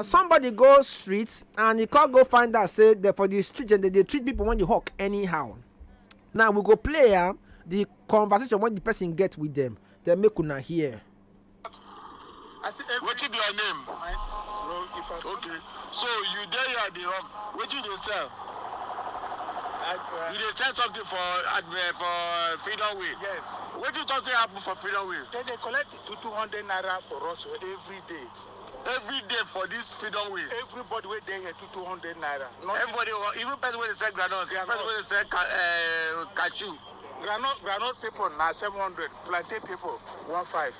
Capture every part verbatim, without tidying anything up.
Somebody go street and he can't go find out say that for the street and they, they treat people when you hawk anyhow. Now we go play um, the conversation when the person get with them. Then make una hear. I see every Wetin be your name? No, if I Okay. So you dey here dey hawk. Wetin you dey sell? I, uh, You dey sell something for admin for Freedom Way. Yes. Wetin you talk say happen for Freedom Way? Then they collect two two hundred naira for us every day. Every day for this Freedom Way. Everybody wey dey here two two hundred naira. Not Everybody, even person wey dey sell groundnut, Groundnut. Person wey dey sell ca- uh, cashew. groundnut groundnut people na seven hundred. Plantain people one five.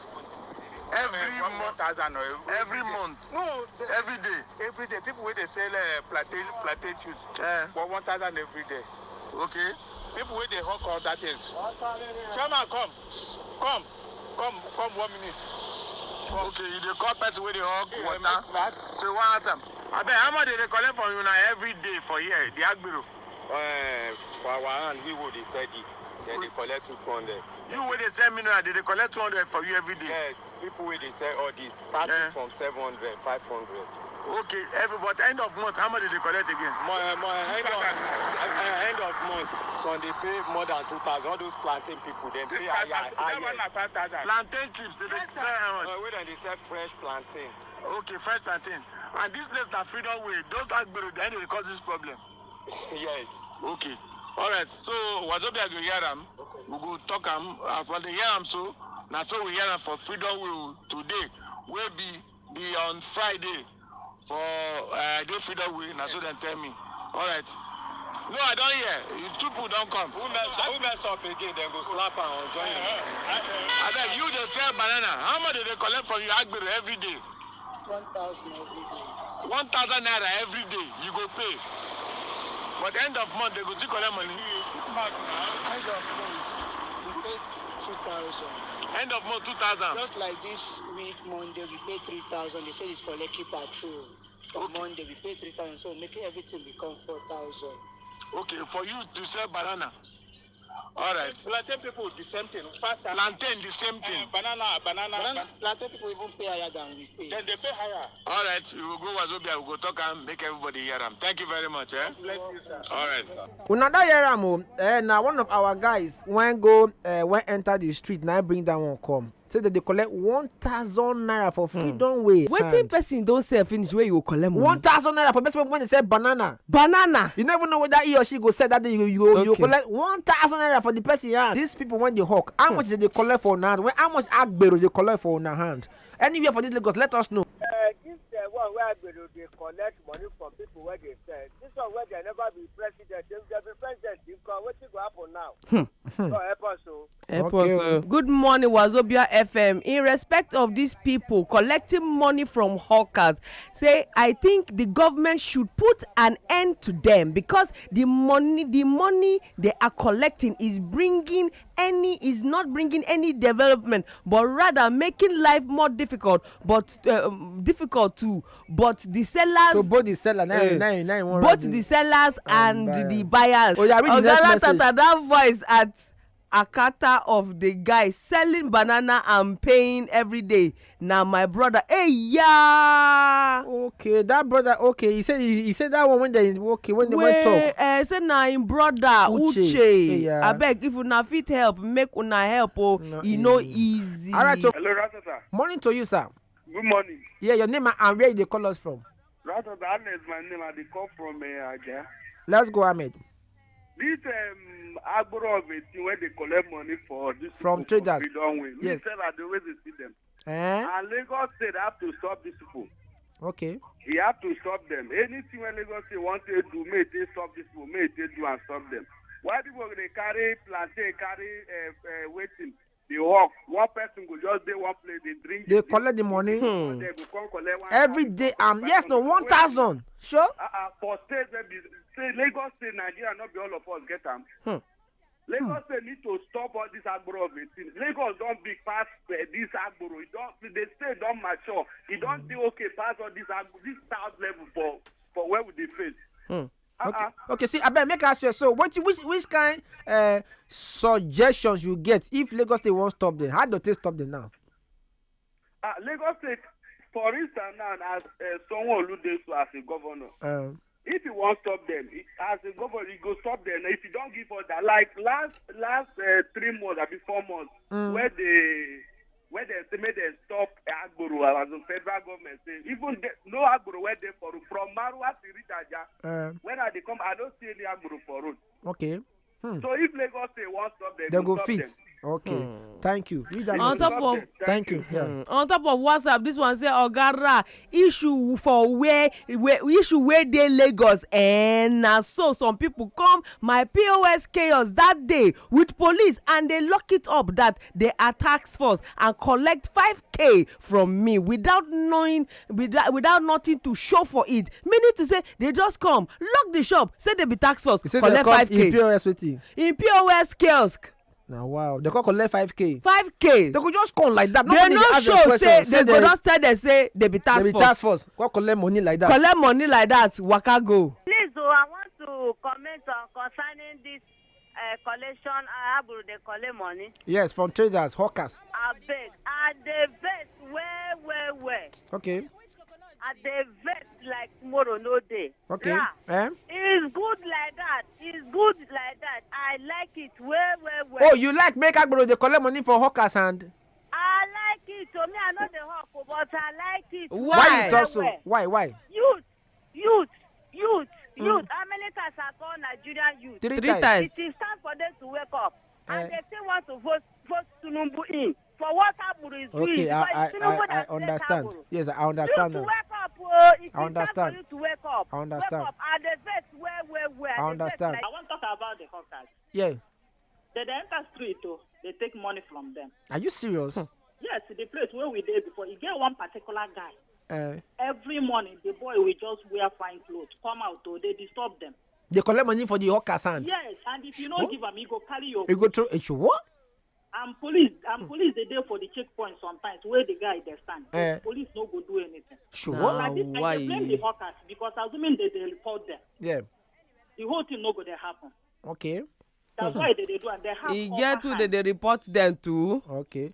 Every One month. Thousand or Every month. No, the- Every day. Every day people wey dey sell uh, plantain plantain juice. Eh. But one thousand every day. Okay. People wey dey hawk all that things. Chairman, come, come, come, come one minute. Okay, you dey call person wey dey hawk Eh, water. make that- So what happen? Abeg, how much dey dey collect from you na every day for here, the agbero? Uh, for our hand, we will dey sell this. Then they collect two two hundred. You wey dey sell mineral, dey dey collect two hundred for you every day. Yes, people wey dey sell all this, starting Eh. from seven hundred, five hundred. Okay, every but end of month, how much dey dey collect again? More, more end of uh, end of month, some dey pay more than two thousand. All those plantain people, dem pay higher, That one na highest. five thousand. Plantain chips, dey dey sell how much? Uh, wey dem dey sell fresh plantain. Okay, fresh plantain. And this place na Freedom Way. Those agbero, dem dey cause this problem. Yes. Okay. All right. So Wazobia go hear am. We go talk am. As we dey hear am so, na so we hear am for Freedom Way o, today, wey be be on Friday for uh, the Freedom Way. Na so dem tell me. All right. No, I don hear. You two people don come. Who mess, who mess up again? Then go slap am or join him. Abeg, you dey sell banana. How much dey dey collect from you agbero every day? One thousand every day. One thousand naira every day you go pay. But end of month, they go still collect money. End of month, we pay two thousand. End of month, two thousand. Just like this week, Monday, we pay three thousand. They say it's for Lekki Patrol. On Monday, we pay three thousand. So making everything become four thousand. Okay, for you to sell banana. All right. Plantain people the same thing. Faster. Plantain, the same thing. Uh, banana, banana. Banana, ban- plantain people even pay higher than we pay. Then they pay higher. All right, you will go Wazobia, we go talk and make everybody hear am. Thank you very much. Eh? Bless you, sir. All right. Una don hear am o. Eh, na one of our guys when go uh, when enter the street na him bring that one come. Say that they collect one thousand naira for Freedom Way. Wetin person don sell finish wey you go collect money? One thousand naira for person when they sell banana. Banana. You never know whether he or she go sell that day. You you, you Okay. collect one thousand naira for the person hand. These people when they hawk, how much did they collect for una hand? When how much agbero they collect for una hand? Anywhere for this Lagos, let us know. Uh, this uh, one where Agbero dey collect money from people where they sell. This one where they never be president, they, they be president, they come. Wetin go happen now? God help us o. Help Okay, us, o. uh, Good morning, Wazobia F M. In respect of these people collecting money from hawkers, say I think the government should put an end to them because the money, the money they are collecting is bringing any is not bringing any development, but rather making life more difficult. But uh, um, difficult too. But the sellers, So both the seller, now, Eh, now, now, you want both write the sellers and buyer. the buyers. Oh, yeah, read the Oga next message. Latata, that voice at Akata of the guy selling banana and paying every day. Now my brother, hey yeah. Okay, that brother. Okay, he said he, he said that one when they okay when they went Wey talk. Uh, say na him brother Uche. Uche. Yeah. Abeg, if una fit help, make una help o. No E no easy. easy. All right, so Hello, Ratata. Morning to you, sir. Good morning. Yeah, your name and where you dey call us from. Ratata, Ahmed is my name. I dey call from uh, Aja. Let's go, Ahmed. This um, Agboro of a thing where they collect money for this From people traders. Freedom Way. Me Yes. sef, I dey always dey see them. Eh? And Lagos State have to stop these people. Okay. He have to stop them. Anything when Lagos State want to do, may they stop these people, may they do and stop them. Why people they carry plantain, carry uh, uh, waiting, they walk. One person go just dey one place, they drink. They collect the money. They go come collect one Every thousand, day, one um, yes, no, thousand. one thousand. Sure. Uh, uh, for states wey be say Lagos State, Nigeria, not be all of us get am. Hmm. Lagos State need to stop all this agboro of a thing. Lagos don big pass uh, this agboro. E don the state don mature. E don dey okay pass all this agbo this south level for for where we dey face. Hmm. Uh-uh. Okay. Okay. See, I bet make I ask you. So, what you, which which kind uh, suggestions you get if Lagos State won't stop them? How do they stop them now? Ah, Lagos State, For instance now, as uh, Sanwo-Olu dey so as a governor, um, if you wan stop them, as a governor, you go stop them. If you don give order, like last last uh, three months, abi four months, mm, where they where they say make dem stop agboro, as the federal government say, even the, no agboro wey dey for from Marwa to reach Aja. Um, when I dey come, I no see any agboro for road. Okay. Hmm. So if Lagos State wan stop them, they go fit. Okay. Hmm. Thank you. On top of, thank you. Yeah. Hmm. On top of WhatsApp, this one say, "Ogara, issue for where, where issue where dey Lagos." And na so some people come my P O S kiosk that day with police, and they lock it up that they are tax force and collect five K from me without knowing, without, without nothing to show for it. Meaning to say, they just come, lock the shop, say they be tax force, collect five K. In P O S wetin? In P O S kiosk. Now wow, they come collect five K. Five K. They go just come like that. They no show say, they go just tell them say they be tax force. They be tax force. Come collect money like that. Collect money like that, waka go. Please, oh, I want to comment on concerning this uh, collection. Uh, how they collect money? Yes, from traders, hawkers. I beg, I dey vex well, well, well. Okay. I dey vex like tomorrow no day. Okay. Eh? It's good like that. It's good like that. I like it well, well, well. Oh, you like make agboro dey collect money for hawkers and? I like it. To me, I know the hawk, oh, but I like it. Why? Why you talk so? Why? Why? Youth, youth, youth, youth. How many times I call Nigerian youth? Three times. It is time for them to wake up. And they still want to vote, vote Tinubu in. For what Aburu is doing? Okay, I, I, I understand. Yes, I understand now. Wake up, oh. It is time for you to wake up. I understand. Wake up. And the vex where, where, where. I understand. I want to talk about the hawkers. Yeah. They, they enter street, oh. They take money from them. Are you serious? Yes, the place where we dey before, e get one particular guy. Uh, every morning, the boy will just wear fine clothes, come out, oh, they disturb them. They collect money for the hawker's hand. Yes, and if you no give am, he go carry your. He go throw. Eh, sure, what? And police, and police dey dey for the checkpoint sometimes where the guy dey stand. Eh. Police no go do anything. Sure. Like this, I dey blame the hawkers because assuming they dey report them. Yeah. The whole thing no go dey happen. Okay. That's why they dey do am. They have upper hand. E get who they dey report them to. Okay.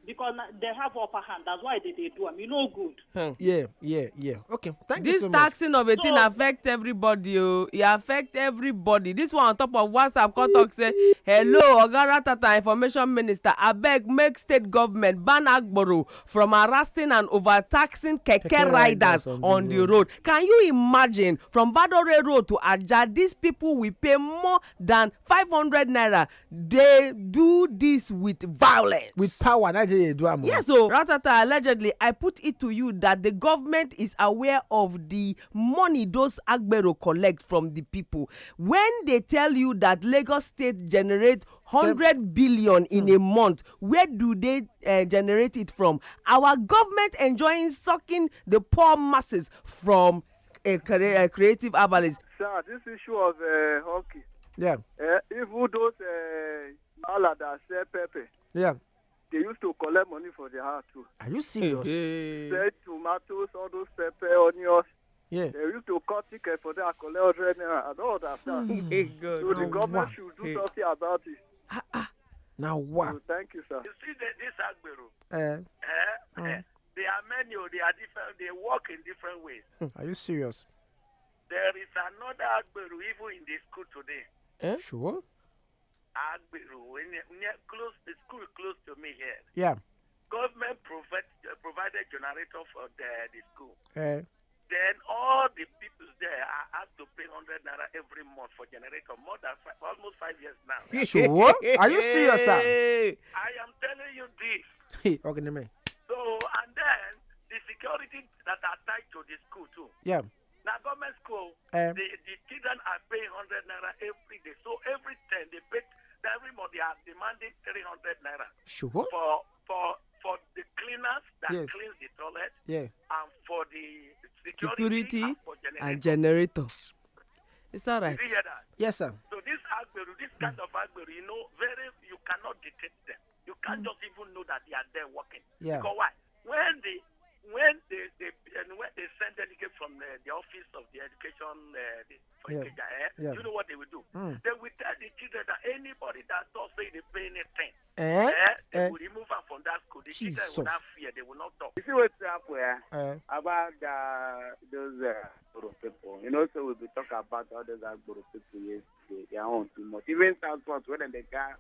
Because na, they have upper hand. That's why they dey do am. E no good. Yeah, yeah, yeah. Okay. Thank you so much. This taxing of a thing affect everybody, oh. E affect everybody. This one on top of WhatsApp come talk say, "Hello, Oga Ratata, Information Minister. Abeg, make state government ban agboro from harassing and overtaxing keke riders on the road." Can you imagine, from Badore Road to Ajah, these people will pay more than five hundred naira. They do this with violence. With power, na dey do am. Yes, so Ratata, allegedly, I put it to you that the government is aware of the money those agbero collect from the people. When they tell you that Lagos State generate hundred billion in a month, where do they uh, generate it from? Our government enjoying sucking the poor masses from a, cre- a creative herbalist. Sir, this issue of uh, hockey. Yeah. Uh, even those uh, mala that sell pepper, yeah, they used to collect money for their house too. Are you serious? Sell tomatoes, all those pepper, onions. Yeah. They used to cut ticket for them and collect hundred naira. I don't understand. Hey, God. So the government should do something about it. Now what? So thank you, sir. You see the, this Agbero? Eh? Eh? Eh? They are many, oh, they are different. They work in different ways. Are you serious? There is another Agbero even in the school today. Eh? Sure. Agbero, near, near close, the school close to me here. Yeah. Government provide, uh, provided generator for the, the school. Eh. Then all the people there are asked to pay hundred naira every month for generator, more than five, almost five years now. Sure? Are you serious, sir? I am telling you this. Okay, man. So, and then the security that are tied to the school too. Yeah. Now, government school, eh, the, the children are paying hundred naira every day. So every time they pay, every month they are demanding three hundred naira. Sure. For for for the cleaners that, yes, cleans the toilet, yeah, and for the security, security and for generator. And generator. It's all right. Did you hear that? Yes, sir. So this Agbero, this kind of Agbero, you know, very, you cannot detect them. You can't just even know that they are there working. Yeah. Because why? When they when they, they and when they send delegates from the, the office of the education, uh, the, for, yeah, Ikeja, eh, yeah, you know what they will do? Mm. They will tell the children that anybody that does say they pay anything, eh, eh, they, eh, will remove them from that school. The children will not fear. They will not talk. You see what's up where? Uh, about uh, those uh, Agboro people. You know, so we be talk about all those Agboro people yesterday. They are on too much. Even South Front, when they got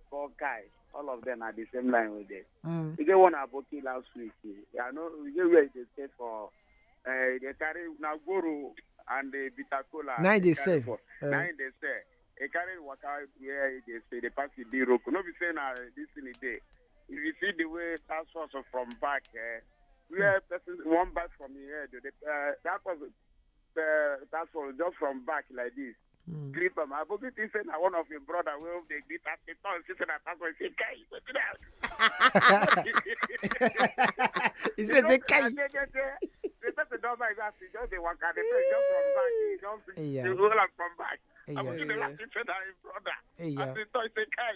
four guys, all of them are the same line with them. Mm. We get one Aboki last week. Eh. I know we get where they stay for. Uh, they carry Nagoro and the Bitter Cola. Now they sell. Uh, now they sell. They carry waka where they say they pass the D Rock. No be saying uh, this in the day. If you see the way that's also from back, eh, where person one back from here, the, uh, that was uh, that's all just from back like this. Mm. Grip am. I forget he said that one of your brother will they grip at the time. She said that that's why she say, "Kai, what did I?" He said, "Say, Kai." They just say, they just say, "Don't mind that. He just they walk out. They just from back. He just Yeah. they roll up from back." I Yeah. forget the last thing said that his brother. Yeah. As the toy say, "Kai."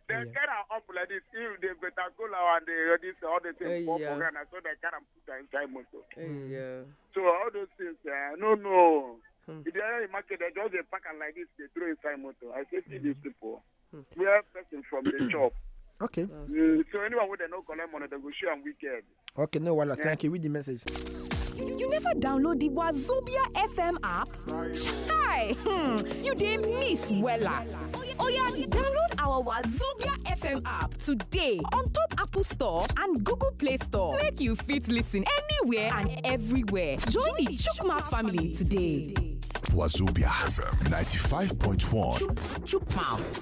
They Yeah. get her up like this. If they better go now and they this all the things Eh, for yeah. Ghana, so they carry am put her inside motor. Yeah. So all those things, uh, no, no. Hmm. If they are in market, they just they pack am like this, they throw inside motor. I say, see these people. We have person from the shop. Okay. Mm, so anyone with no collect money, they go show am wicked. Okay, no, Wala. Thank you. Read the message. You, you never download the Wazobia F M app? Chai! Hmm, you dey miss Wella. Oh yeah, download our Wazobia F M app today on top Apple Store and Google Play Store. Make you fit listen anywhere and everywhere. Join the Chukmat family today. Wazobia F M ninety-five point one. Chukmouth.